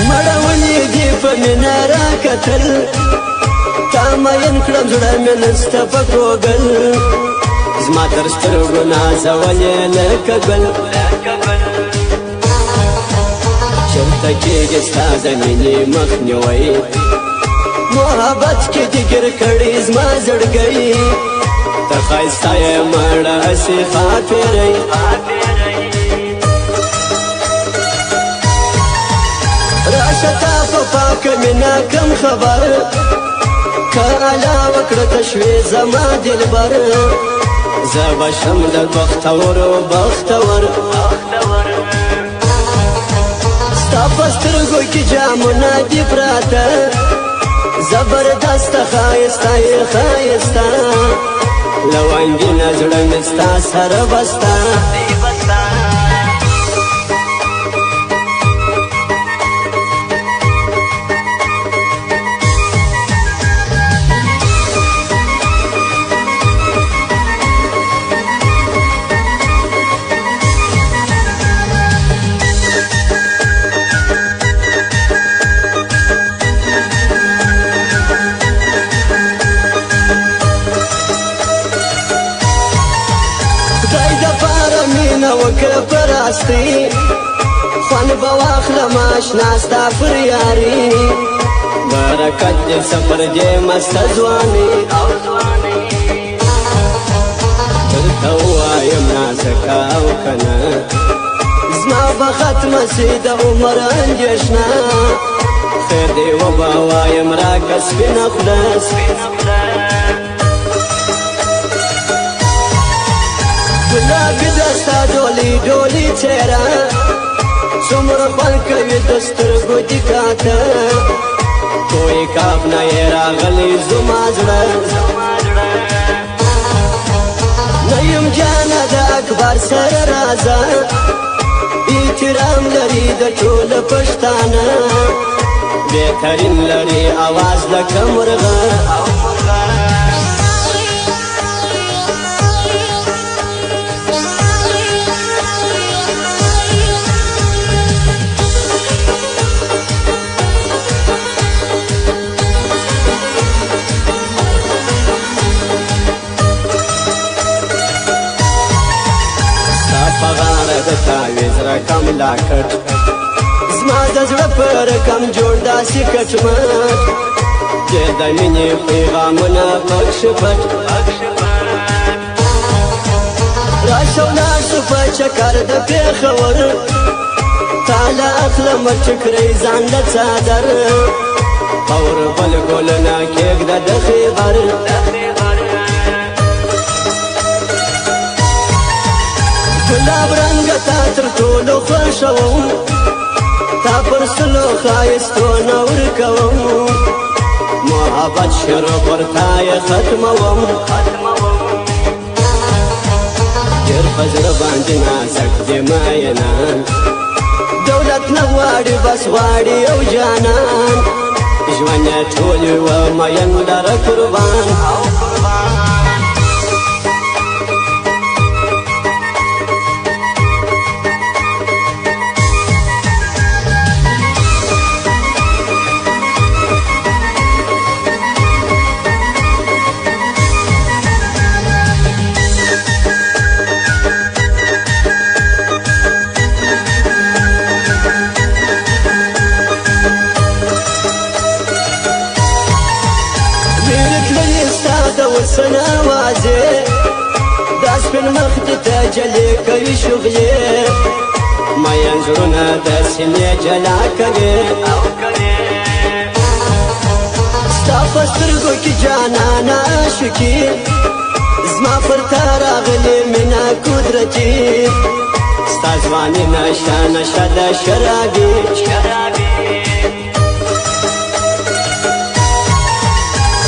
مړولې دي په مینه راکتل، تا مین کړم زړه مې نسته په کوګل. زما تر سترګو نازولې لکه ګل، چېرته کېږي ستا د مینې مخنیوی؟ محبت کې دې ګیر کړی زما زړګی، ته ښایسته یې مړه هسې ښاپېرۍ. راشه تا په پاکه مینه کم خبر، که الله وکړه تشوې زما دلبر. زه به شم د بختورو بختور، ستا په سترګو کې جامونه دي پراته، زبردست ښایسته یې ښایسته، لونګینه زړه مې ستا سره بسته. خدای د پاره مینه وکړه پراستي، خوند به واخلم اشنا ستا پر یاري. برکت دې سفر دې مسته ځواني، درته ووایم نازکه او که نه، زما به ختمه سي د عمر اندېښنه. خیر دی وبه وایم راکه سپینه خوله، ګلابي ده ستا ډولۍ ډولۍ څېره، څومره خوند کوي د سترګو دي کاته. کوی کاف نه یې راغلی زما زړه، نیم جانه د اکبر سره راځه، احترام لري د ټول پښتانه، بهترین لري اواز لکه مرغه. ستا په غاړه د تعویذ رقم لاکټ، زما د زړه په رقم جوړ داسې کټمټ، چې د مینې پیغامونه پکښې پټ. راشه ولاړ شو په چکر د پېښور، تا له اخلمه ټکری ځان له څادر، اور بل ګلونه کښېږده د خیبر. ګلاب رنګه تا تر ټولو خوښوم، تا پر سلو ښایستو نه ورکوم، محبت شروع پر تا یې ختموم. ډېر په زړه باندې نازک دې میینان، دولت نه غواړي بس غواړي یو جانان، ژوند یې ټول یوه مین لره قربان. ویل تللي ستا د وسن اوازې، دا سپین مخ دې تجلې کوي شغلې، مین زړونه د سینې جلا کوي. ستا په سترګو کې جانان عاشقي، زما پر تا راغلې مینه قدرتي، ستا ځواني نشه نشه ده شرابي،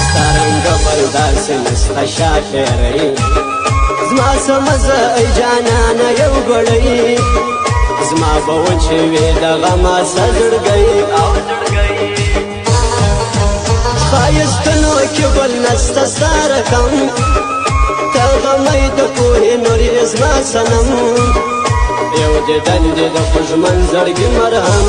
ستا رنګ بل داسې نسته شاپېرۍ، زما څه مزه ای جانانه یو ګړی، زما به وچې وي د غمه څه زړګی. ښایستونو کې بل نسته ستا رقم، ته غمی د پوهې نور یې زما صنم، یو دیدن دې د خوږمن زړګي مرهم.